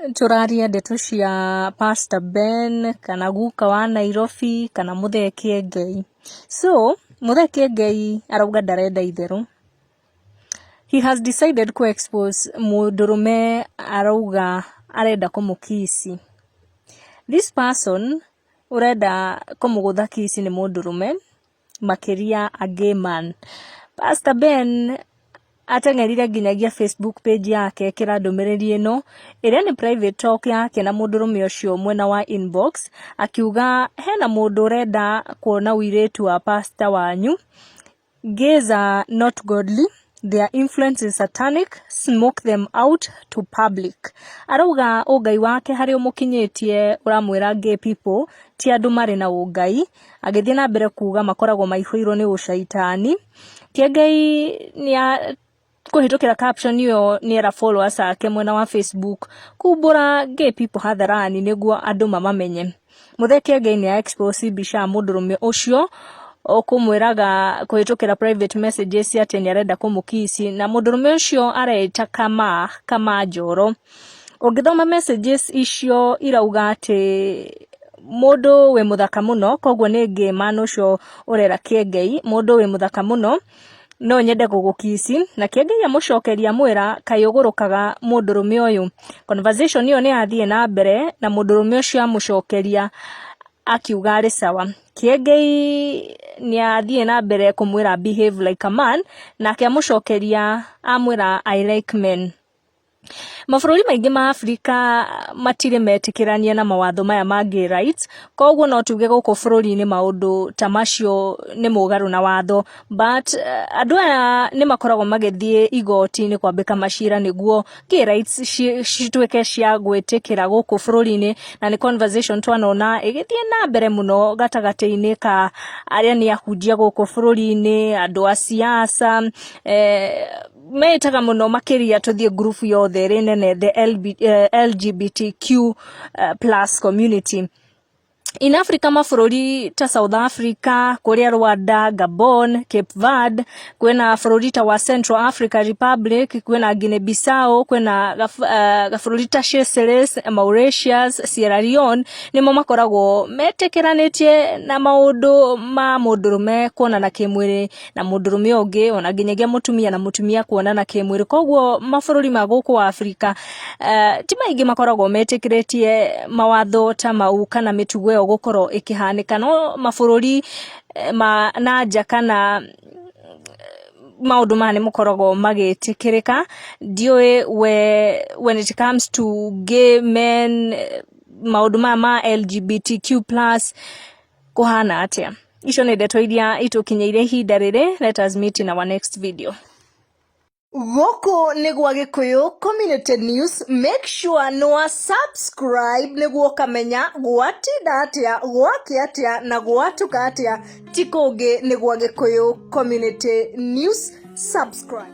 Tũraria ndeto cia Pastor Ben kana guka wa Nairobi kana Mũthee Kĩengei. So Mũthee Kĩengei arauga ndarenda itherũ. He has decided kũ expose mũndũrũme arauga arenda kũmũkici. This person ũrenda kũmũgũtha kici nĩ mũndũrũme makĩria a gay man. Pastor Ben ateng'erire nginyagia Facebook page yake ekĩra ndũmĩrĩri ĩno ĩrĩa nĩ private talk yake na mũndũrũme ũcio mwena wa inbox, akiuga hena mũndũ ũrenda kuona ũirĩtu wa pastor wanyu. Gays are not godly, their influence is satanic, smoke them out to public. Arauga ũngai wake harĩa ũmũkinyĩtie ũramwĩra gay people ti andũ marĩ na ũngai. Agĩthiĩ na mbere kuga makoragwo maihũirwo nĩ ũcaitani. Kĩengei nĩa kũhĩtũkĩra caption ĩyo nĩera followers ake mwena wa Facebook kumbũra gay people hadharani nĩguo andũ mamamenye. Mũthee Kĩengei nĩ expose mbica ya mũndũrũme ũcio ũkũmwĩraga kũhĩtũkĩra private messages atĩ nĩ arenda kũmũkici, na mũndũrũme ũcio areĩta Kama Njoro. Ũngĩthoma messages icio irauga atĩ mũndũ wĩ mũthaka mũno, koguo nĩ gay man ũcio ũrera Kĩengei, mũndũ wĩ mũthaka mũno, no nyende gũgũkici. Na Kĩengei amũcokeria amwĩra, kaĩ ũgũrũkaga mũndũrũme ũyũ? Conversation ĩyo nĩ yathiĩ na mbere na mũndũrũme ũcio amũcokeria akiuga arĩ sawa. Kĩengei nĩ athiĩ na mbere kũmwĩra behave like a man, nake amũcokeria amwĩra, "I like men." Mabũrũri maingĩ ma Afrika matirĩ metĩkĩrania na mawatho maya ma gay rights, koguo no tuge gũkũ bũrũri-inĩ maũndũ ta macio nĩ mũgarũ na watho, but andũ aya nĩ makoragwo magĩthiĩ igoti-inĩ kwambĩka macira nĩguo gay rights cituĩke cia gwĩtĩkĩra gũkũ bũrũri-inĩ. Na nĩ conversation twanona ĩgĩthiĩ na mbere mũno gatagatĩ-inĩ ka arĩa nĩ ahunjia gũkũ bũrũri-inĩ, andũ a siasa, metaga mũno makĩria tũthiĩ group yothe ĩrĩ nene, the LGBTQ+ community in Africa. Mabũrũri ta South Africa, kũrĩa Rwanda, Gabon, Cape Verde, kwĩna bũrũri ta wa Central Africa Republic, kwĩna Guinea Bissau, kwĩna gabũrũri ta Seychelles, Mauritius, Sierra Leone, nĩmo makoragwo metĩkĩranĩtie na maũndũ ma mũndũrũme kuonana kĩmwĩrĩ na mũndũrũme ũngĩ, ona nginyagia mũtumia na mũtumia kuonana kĩmwĩrĩ. Koguo mabũrũri ma gũkũ Afrika ti maingĩ makoragwo metĩkĩrĩtie mawatho ta mau kana mĩtugo ĩyo gũkorwo ĩkĩhanĩka, no mabũrũri ma na nja kana maũndũ maya nĩ makoragwo magĩtĩkĩrĩka. Ndiũĩ we, when it comes to gay men, maũndũ maya ma LGBTQ+ kũhana atĩa? Icio nĩ ndeto iria itũkinyĩire ihinda rĩrĩ. Let us meet in our next video. Gũkũ nĩ gwa Gĩkũyũ Community News. Make sure nĩ wa subscribe nĩguo ũkamenya gwatinda atĩa, gwakĩa atĩa na gwatuka atĩa. Ti kũngĩ, nĩ gwa Gĩkũyũ Community News. Subscribe.